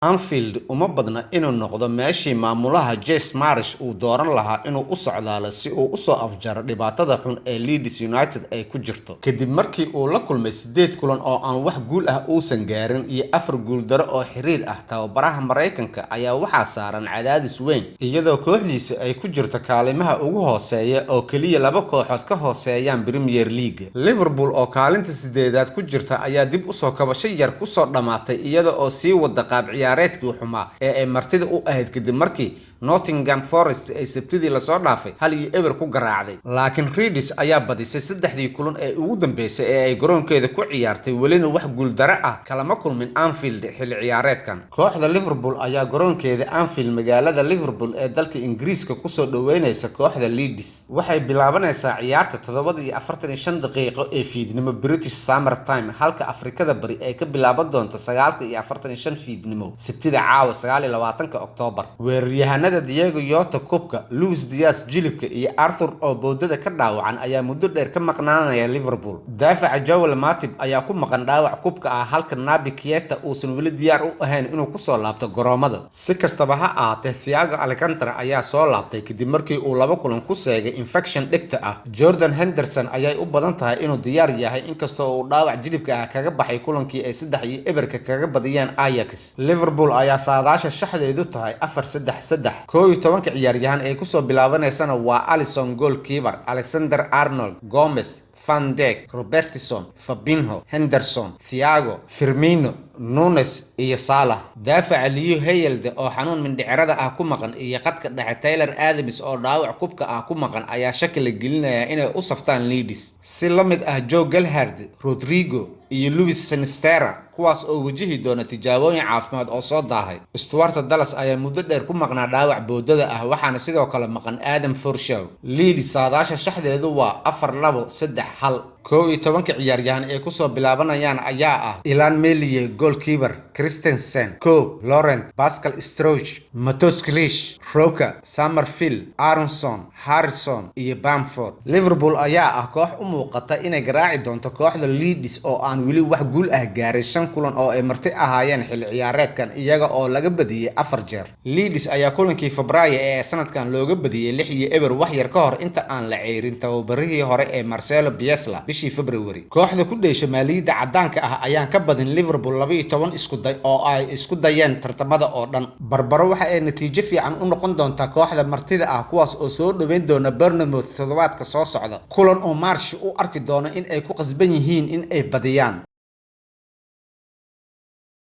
Anfield uma badna inuu noqdo meeshii maamulaha Jesse Marsch uu dooran lahaa inuu u socdaalo si uu u soo afjaro dhibaatada xun ee Leeds United ay ku jirto, kadib markii uu la kulmay sideed kulan oo aan wax guul ah uusan gaarin iyo afar guuldaro oo xiriir ah. Tababaraha Mareykanka ayaa waxaa saaran cadaadis weyn, iyadoo kooxdiisa ay ku jirto kaalimaha ugu hooseeya oo kaliya laba kooxood ka hooseeyaan Premier League. Liverpool oo kaalinta sideedaad ku jirta ayaa dib usoo kabasho yar kusoo dhamaatay, iyada oo sii wada qaab ciyaareedkii xumaa ee ay martida u ahayd, kadib markii Nottingham Forest ay Sabtidii lasoo dhaafay 1-0 ku garaacday. Laakiin Reds ayaa badisay saddexdii kulan ee ugu dambeysay ee ay garoonkeeda ku ciyaartay, welina wax guuldaro ah kalama kulmin Anfield xilli ciyaareedkan. Kooxda Liverpool ayaa garoonkeeda Anfield, magaalada Liverpool ee dalka Ingiriiska, kusoo dhaweyneysa kooxda Leeds. Waxay bilaabaneysaa ciyaarta 7:45 ee fiidnimo British Summer Time, halka Afrikada Bari ay ka bilaaban doonto 9:45 fiidnimo Sabtida caawa, 29-ka Oktoobar. Weeraryahanada Diogo Jota kubka, Luis Diaz jilibka iyo Arthur oo boodada ka dhaawacan ayaa muddo dheer ka maqnaanaya Liverpool. Daafaca Joel Matip ayaa ku maqan dhaawac kubka ah, halka Naby Keita uusan weli diyaar u ahayn inuu kusoo laabto garoomada. Si kastaba ha ahaatee, Thiago Alcantara ayaa soo laabtay kadib markii uu laba kulan ku seegay infection dhegta ah. Jordan Henderson ayay u badan tahay inuu diyaar yahay, inkastoo uu dhaawac jilibka ah kaga baxay kulankii ay 3-0 kaga badiyeen Ajax. Liverpool ayaa saadaasha shaxdeedu tahay 4-3-3. 11-ka ciyaaryahan ee kusoo bilaabaneysana waa Alisson goalkeeper, Alexander Arnold, Gomez, Van Dijk, Robertson, Fabinho, Henderson, Thiago, Firmino, Nunez iyo Salah. Daafaca Leo Hjelde oo xanuun mindhicirada ah ku maqan iyo khadka dhexe Tyler Adams oo dhaawac kubka ah ku maqan ayaa shaki la gelinayaa inay u saftaan Leeds. Si la mid ah Joe Gelhardt, Rodrigo iyo Luis Sinisterra, kuwaas oo wajihi doona tijaabooyin caafimaad oo soo daahay. Stuart Dallas ayaa muddo dheer ku maqnaa dhaawac boodada ah, waxaana sidoo kale maqan Adam Forshaw. Leeds saadaasha shaxdeedu waa 4-2-3-1. 11-ka ciyaaryahan ee kusoo bilaabanayaan ayaa ah Illan Meslier goalkeeper, Christensen, Cope, Laurent, Pascal Struijk, Mateusz Klich, Roca, Summerville, Aaronson, Harrison iyo Bamford. Liverpool ayaa ah koox u muuqata inay garaaci doonto kooxda Leeds oo aan weli wax guul ah gaarin shan kulan oo ay marti ahaayeen xilli ciyaareedkan, iyaga oo laga badiyay afar jeer. Leeds ayaa kulankii Febraayo ee sanadkan looga badiyay 6-0, wax yar ka hor inta aan la ceyrin tababarihii hore ee Marcelo Bielsa bishii February. Kooxda ku dheesha maaliyadda caddaanka ah ayaan ka badin Liverpool 12 isku day oo ay isku dayeen tartamada oo dhan. Barbaro waxa ay natiijo fiican u noqon doontaa kooxda martida ah, kuwaas oo soo dhaweyn doona Bournemouth toddobaadka soo socda, kulan oo Marsch u arki doono in ay ku qasban yihiin in ay badiyaan.